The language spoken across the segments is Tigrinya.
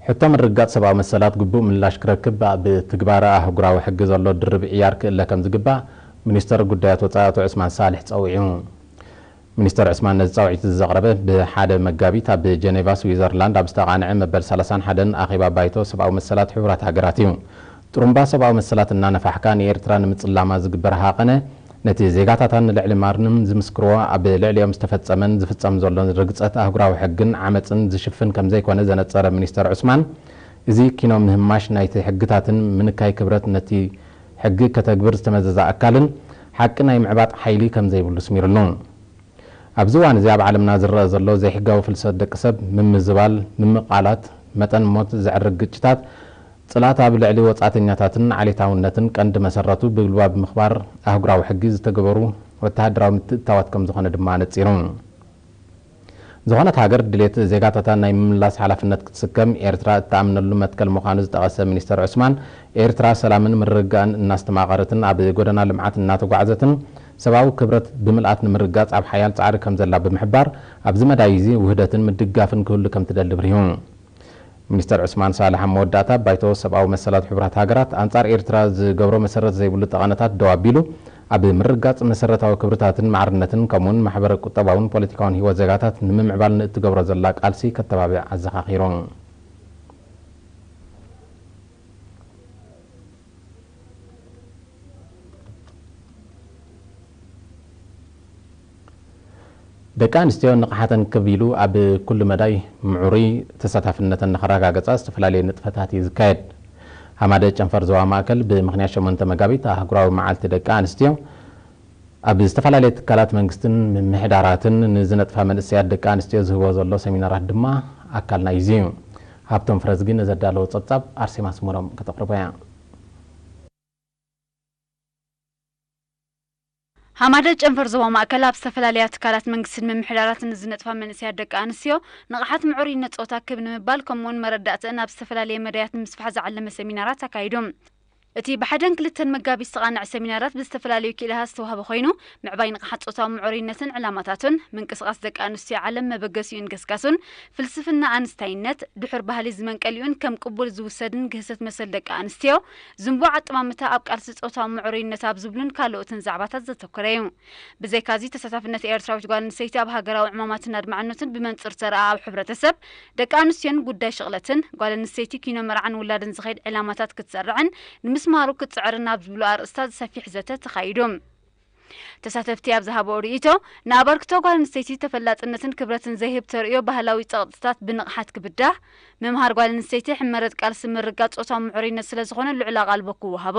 ሕቶ ምርግጋጽ ሰብኣዊ መሰላት ግቡእ ምላሽ ክረክብ ኣብ ትግባረ ኣህጉራዊ ሕጊ ዘሎ ድርብ ዕያር ክእለ ከም ዝግባእ ሚኒስተር ጉዳያት ወጻኢ ኣቶ ዑስማን ሳልሕ ጸዊዑ። ሚኒስተር ዑስማን ነዚ ጻውዒት እዚ ዘቕረበ ብሓደ መጋቢት ኣብ ጀኔቫ ስዊዘርላንድ ኣብ ዝተቓንዐ መበል ሰላሳን ሓደን ኣኼባ ባይቶ ሰብኣዊ መሰላት ሕቡራት ሃገራት እዩ። ጥሩምባ ሰብኣዊ መሰላት እናነፋሕካ ንኤርትራ ንምጽላማ ዝግበር ሃቐነ ነቲ ዜጋታታን ንልዕሊ ማርንም ዝምስክርዎ ኣብ ልዕሊኦም ዝተፈጸመን ዝፍጸም ዘሎን ርግጸት ኣህጉራዊ ሕግን ዓመጽን ዝሽፍን ከም ዘይኮነ ዘነጸረ ሚኒስተር ዑስማን፣ እዚ ኪኖ ምህማሽ ናይቲ ሕግታትን ምንካይ ክብረት ነቲ ሕጊ ከተግብር ዝተመዘዘ ኣካልን ሓቂ ናይ ምዕባጥ ሓይሊ ከም ዘይብሉ ስሚሩሉ። ኣብዚ እዋን እዚ ኣብ ዓለምና ዝረአ ዘሎ ዘይሕጋዊ ፍልሰት ደቂ ሰብ፣ ምምዝባል፣ ምምቓላት፣ መጠን ሞት ዘዕርግ ግጭታት፣ ጽልኣት ኣብ ልዕሊ ወጻእተኛታትን ዓሌታውነትን ቀንዲ መሰረቱ ብልባ ብምኽባር ኣህጉራዊ ሕጊ ዝተገበሩ ወተሃደራዊ ምትእትታዋት ከም ዝኾነ ድማ ኣነጺሩ። ዝኾነት ሃገር ድሌት ዜጋታታ ናይ ምምላስ ሓላፍነት ክትስከም ኤርትራ እትኣምነሉ መትከል ምዃኑ ዝጠቐሰ ሚኒስተር ዑስማን፣ ኤርትራ ሰላምን ምርግጋእን እናስተማቐረትን ኣብ ጎደና ልምዓት እናተጓዕዘትን ሰብኣዊ ክብረት ብምልኣት ንምርግጋጽ ኣብ ሓያል ጻዕሪ ከም ዘላ ብምሕባር፣ ኣብዚ መዳይ እዚ ውህደትን ምድግጋፍን ክህሉ ከም ትደሊ ኣብሪሁ። ሚኒስተር ዑስማን ሳልሕ ኣብ መወዳእታ፣ ባይቶ ሰብኣዊ መሰላት ሕቡራት ሃገራት ኣንጻር ኤርትራ ዝገብሮ መሰረት ዘይብሉ ጠቐነታት ደው ኣቢሉ፣ ኣብ ምርግጋጽ መሰረታዊ ክብርታትን ማዕርነትን ከምኡውን ማሕበረ ቁጠባውን ፖለቲካውን ህይወት ዜጋታት ንምምዕባል ንእትገብሮ ዘላ ቃልሲ ከተባብዕ ኣዘኻኺሩ። ደቂ ኣንስትዮ ንቕሓተን ክብ ኢሉ ኣብ ኩሉ መዳይ ምዕሩይ ተሳታፍነተን ንኸረጋግጻ ዝተፈላለየ ንጥፈታት እዩ ዝካየድ። ሃማደ ጨንፈር ዞባ ማእከል ብምኽንያት ሸሞንተ መጋቢት ኣህጉራዊ መዓልቲ ደቂ ኣንስትዮ ኣብ ዝተፈላለየ ትካላት መንግስትን ምምሕዳራትን ንዝነጥፋ መንእሰያት ደቂ ኣንስትዮ ዝህቦ ዘሎ ሰሚናራት ድማ ኣካል ናይዚ እዩ። ሃብቶም ፍረዝጊ ንዘዳለዎ ጸብጻብ ኣርሴማ ስሙሮም ከተቕርቦ እያ። ሃማደ ጨንፈር ዞባ ማእከል ኣብ ዝተፈላለያ ትካላት መንግስትን ምምሕዳራትን ንዝነጥፋ መንእሰያት ደቂ ኣንስትዮ ንቕሓት ምዕሩይነት ጾታ ክብ ንምባል ከምኡውን መረዳእተን ኣብ ዝተፈላለየ መዳያት ንምስፋሕ ዝዓለመ ሰሚናራት ኣካይዱ። እቲ ብሓደን ክልተን መጋቢት ዝተቓንዐ ሰሚናራት ብዝተፈላለዩ ክኢላታት ዝተዋህበ ኮይኑ ምዕባይ ንቕሓት ጾታዊ ምዕሩይነትን ዕላማታቱን፣ ምንቅስቓስ ደቂ ኣንስትዮ ዓለም መበገሲኡን ገስጋሱን፣ ፍልስፍና ኣንስታይነት፣ ድሑር ባህሊ ዝመንቀሊኡን ከም ቅቡል ዝውሰድን ግህሰት መሰል ደቂ ኣንስትዮ፣ ዝንቡዕ ኣጠማምታ ኣብ ቃልሲ ጾታዊ ምዕሩይነት ኣብ ዝብሉን ካልኦትን ዛዕባታት ዘተኮረ እዩ። ብዘይካዚ ተሳታፍነት ኤርትራዊት ጓል ኣንስተይቲ ኣብ ሃገራዊ ዕማማትን ኣድማዕነቱን ብመንጽር ተረኣ ኣብ ሕብረተሰብ፣ ደቂ ኣንስትዮን ጉዳይ ሽቕለትን፣ ጓል ኣንስተይቲ ኪኖ መርዓን ውላድን ዝኸይድ ዕላማታት ክትሰርዕን ንምስማሩ ክትጽዕርን ኣብ ዝብሉ ኣርእስታት ሰፊሕ ዘተ ተኻይዱ። ተሳተፍቲ ኣብ ዝሃብኦ ርእይቶ፣ ንኣበርክቶ ጓል ኣንስተይቲ ተፈላጥነትን ክብረትን ዘይህብ ተርእዮ ባህላዊ ጸቕጥታት ብንቕሓት ክብዳህ፣ ምምሃር ጓል ኣንስተይቲ ሕመረት ቃልሲ ምርጋጽ ጾታዊ ምዕሩይነት ስለ ዝኾነ ልዑል ኣቓልቦ ክወሃቦ፣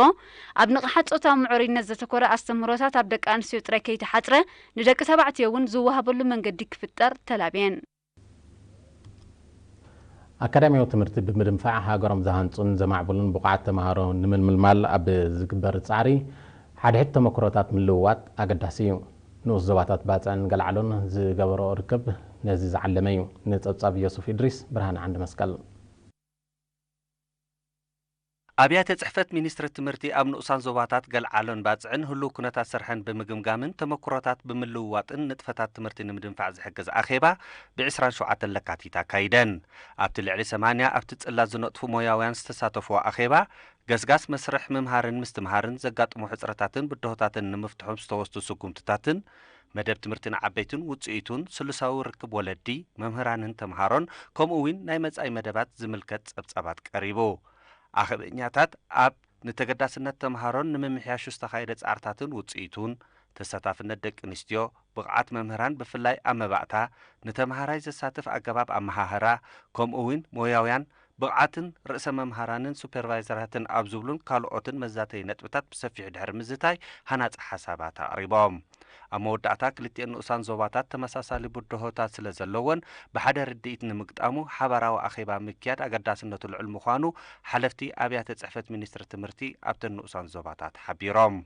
ኣብ ንቕሓት ጾታዊ ምዕሩይነት ዘተኮረ ኣስተምህሮታት ኣብ ደቂ ኣንስትዮ ጥራይ ከይተሓጽረ ንደቂ ተባዕትዮ እውን ዝወሃበሉ መንገዲ ክፍጠር ተላብየን። ኣካዳሚያዊ ትምህርቲ ብምድንፋዕ ሃገሮም ዝሃንጹን ዘማዕብሉን ብቑዓት ተምሃሮ ንምልምልማል ኣብ ዝግበር ጻዕሪ ሓድሕድ ተመክሮታት ምልውዋጥ ኣገዳሲ እዩ። ንኡስ ዞባታት ባጽዕን ገልዓሎን ዝገበርኦ ርክብ ነዚ ዝዓለመ እዩ። ንጸብጻብ ዮሱፍ ኢድሪስ፣ ብርሃነ ዓንደመስቀል። ኣብያተ ጽሕፈት ሚኒስትሪ ትምህርቲ ኣብ ንኡሳን ዞባታት ገልዓሎን ባጽዕን ህሉው ኩነታት ስርሐን ብምግምጋምን ተመክሮታት ብምልውዋጥን ንጥፈታት ትምህርቲ ንምድንፋዕ ዝሕግዝ ኣኼባ ብ ዕስራን ሸውዓተን ለካቲት ኣካይደን። ኣብቲ ልዕሊ ሰማንያ ኣብቲ ጽላት ዝነጥፉ ሞያውያን ዝተሳተፍዎ ኣኼባ፣ ገስጋስ መስርሕ ምምሃርን ምስትምሃርን ዘጋጥሙ ሕጽረታትን ብድሆታትን ንምፍትሖም ዝተወስዱ ስጉምትታትን፣ መደብ ትምህርቲ ንዓበይትን ውጽኢቱን፣ ስሉሳዊ ርክብ ወለዲ፣ መምህራንን ተምሃሮን፣ ከምኡ እውን ናይ መጻኢ መደባት ዝምልከት ጸብጻባት ቀሪቡ። ኣኼበኛታት ኣብ ንተገዳስነት ተምሃሮን ንምምሕያሹ ዝተኻየደ ጻዕርታትን ውጽኢቱን፣ ተሳታፍነት ደቂ ኣንስትዮ፣ ብቕዓት መምህራን ብፍላይ ኣብ መባእታ፣ ንተምሃራይ ዘሳትፍ ኣገባብ ኣመሃህራ፣ ከምኡ እውን ሞያውያን ብቕዓትን ርእሰ መምሃራንን ሱፐርቫይዘራትን ኣብ ዝብሉን ካልኦትን መዛተዪ ነጥብታት ብሰፊሑ ድሕሪ ምዝታይ ሃናጺ ሓሳባት ኣቕሪቦም። ኣብ መወዳእታ ክልቲኤን ንኡሳን ዞባታት ተመሳሳሊ ብድሆታት ስለ ዘለወን ብሓደ ርድኢት ንምግጣሙ ሓባራዊ ኣኼባ ምክያድ ኣገዳስነቱ ልዑል ምዃኑ ሓለፍቲ ኣብያተ ጽሕፈት ሚኒስትሪ ትምህርቲ ኣብተን ንኡሳን ዞባታት ሓቢሮም።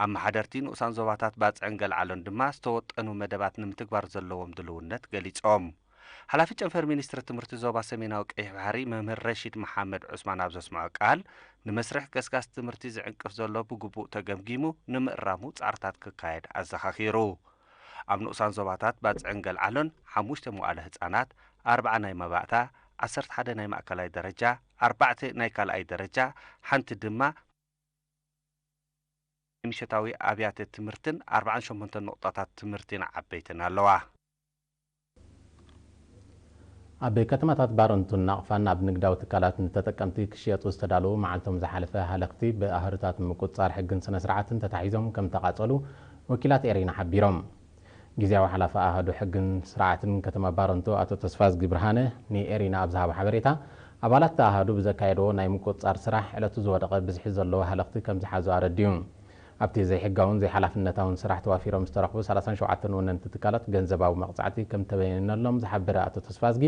ኣመሓደርቲ ንኡሳን ዞባታት ባጽዕን ገልዓሎን ድማ ዝተወጠኑ መደባት ንምትግባር ዘለዎም ድልውነት ገሊጾም። ሓላፊ ጨንፈር ሚኒስትሪ ትምህርቲ ዞባ ሰሜናዊ ቀይሕ ባሕሪ መምህር ረሺድ መሓመድ ዑስማን ኣብ ዘስምዖ ቃል፣ ንመስርሕ ገስጋስ ትምህርቲ ዝዕንቅፍ ዘሎ ብግቡእ ተገምጊሙ ንምእራሙ ጻዕርታት ክካየድ ኣዘኻኺሩ። ኣብ ንኡሳን ዞባታት ባጽዕን ገልዓሎን ሓሙሽተ መዋእለ ህጻናት፣ ኣርብዓ ናይ መባእታ፣ ዓሰርተ ሓደ ናይ ማእከላይ ደረጃ፣ ኣርባዕተ ናይ ካልኣይ ደረጃ፣ ሓንቲ ድማ ናይ ምሸታዊ ኣብያተ ትምህርትን ኣርባዓን ሸሞንተን ነቑጣታት ትምህርትን ዓበይትን ኣለዋ። ኣብ ከተማታት ባረንቱን ናቕፋን ኣብ ንግዳዊ ትካላት ንተጠቀምቲ ክሽየጡ ዝተዳለዉ መዓልቶም ዝሓለፈ ሃለኽቲ ብኣህርታት ምቁጽጻር ሕግን ስነ ስርዓትን ተታሒዞም ከም ተቓጸሉ ወኪላት ኤሪና ሓቢሮም። ግዜያዊ ሓላፊ ኣሃዱ ሕግን ስርዓትን ከተማ ባረንቱ ኣቶ ተስፋዝጊ ብርሃነ ንኤሪና ኣብ ዝሃቦ ሓበሬታ፣ ኣባላት እቲ ኣሃዱ ብዘካየድዎ ናይ ምቁጽጻር ስራሕ ዕለቱ ዝወደቐ ብዝሒ ዘለዎ ሃለኽቲ ከም ዝሓዙ ኣረዲኡ። ኣብቲ ዘይሕጋውን ዘይሓላፍነታውን ስራሕ ተዋፊሮም ዝተረኽቡ ሰላሳን ሸውዓተን ወነንቲ ትካላት ገንዘባዊ መቕጻዕቲ ከም ተበየነሎም ዝሓበረ ኣቶ ተስፋዝጊ፣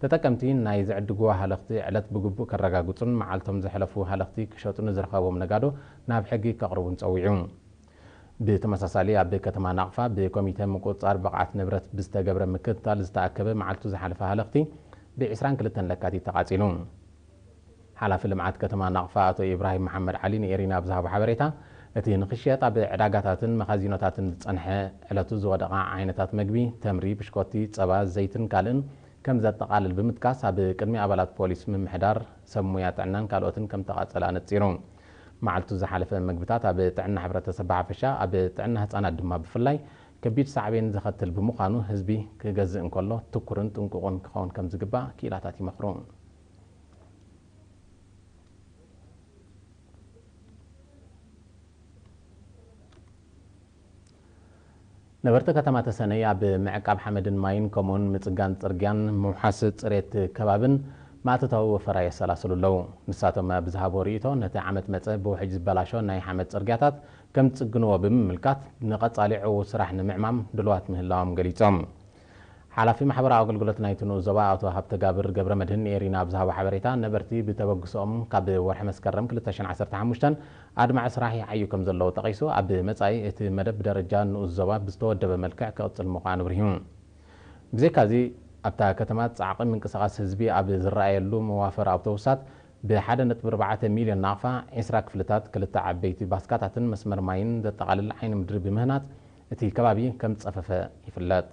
ተጠቀምቲ ናይ ዝዕድግዎ ሃለኽቲ ዕለት ብግቡእ ከረጋግጹን መዓልቶም ዘሕለፉ ሃለኽቲ ክሸጡ ንዝረኸቦም ነጋዶ ናብ ሕጊ ከቕርቡን ጸዊዑ። ብተመሳሳሊ ኣብ ከተማ ናቕፋ ብኮሚተ ምቁጽጻር ብቕዓት ንብረት ብዝተገብረ ምክትታል ዝተኣከበ መዓልቱ ዝሓለፈ ሃለኽቲ ብ ዕስራን ክልተን ለካቲት ተቓጺሉ። ሓላፊ ልምዓት ከተማ ናቕፋ ኣቶ ኢብራሂም መሓመድ ዓሊ ንኤሪና ኣብ ዝሃቦ ሓበሬታ፣ እቲ ንኽሽየጥ ኣብ ዕዳጋታትን መኻዚኖታትን ዝጸንሐ ዕለቱ ዝወደቓ ዓይነታት መግቢ፣ ተምሪ፣ ብሽኮቲ፣ ጸባ፣ ዘይትን ካልእን ከም ዘጠቓልል ብምጥቃስ፣ ኣብ ቅድሚ ኣባላት ፖሊስ፣ ምምሕዳር፣ ሰብ ሙያ ጥዕናን ካልኦትን ከም ተቓጸለ ኣነጺሩ። መዓልቱ ዝሓለፈ መግብታት ኣብ ጥዕና ሕብረተሰብ ብሓፈሻ፣ ኣብ ጥዕና ህጻናት ድማ ብፍላይ ከቢድ ሳዕቤን ዘኸትል ብምዃኑ፣ ህዝቢ ክገዝእ እንከሎ ትኩርን ጥንቁቕን ክኸውን ከም ዝግባእ ክኢላታት ይመኽሩ። ነበርቲ ከተማ ተሰነይ ኣብ ምዕቃብ ሓመድን ማይን ከምኡውን ምጽጋን ጽርግያን ምውሓስ ጽሬት ከባብን ማእቶታዊ ወፈራ የሰላስሉ ኣለዉ። ንሳቶም ኣብ ዝሃቦ ርእይቶ፣ ነቲ ዓመት መጸ ብውሕጅ ዝበላሾ ናይ ሓመድ ጽርግያታት ከም ዝጽግንዎ ብምምልካት፣ ንቐጻሊ ዕዉት ስራሕ ንምዕማም ድልዋት ምህላዎም ገሊጾም። ሓላፊ ማሕበራዊ ኣገልግሎት ናይቲ ንኡስ ዞባ ኣቶ ሃብተጋብር ገብረመድህን ንኤሪና ኣብ ዝሃቦ ሓበሬታ፣ ነበርቲ ብተበግሶኦም ካብ ወርሒ መስከረም ክልተ ሽሕን ዓሰርተ ሓሙሽተን ኣድማዒ ስራሕ ይዓዩ ከም ዘለዉ ጠቒሱ፣ ኣብ መጻኢ እቲ መደብ ብደረጃ ንኡስ ዞባ ብዝተወደበ መልክዕ ክቕጽል ምዃኑ ኣብሪሁ። ብዘይካዚ፣ ኣብታ ከተማ ጻዕቒ ምንቅስቓስ ህዝቢ ኣብ ዝረኣየሉ መዋፈር ኣውቶቡሳት ብሓደ ነጥቢ ኣርባዕተ ሚልዮን ናቕፋ፣ ዕስራ ክፍልታት፣ ክልተ ዓበይቲ ባስካታትን መስመር ማይን ዘጠቓልል ዓይኒ ምድሪ ብምህናጽ እቲ ከባቢ ከም ዝጸፈፈ ይፍለጥ።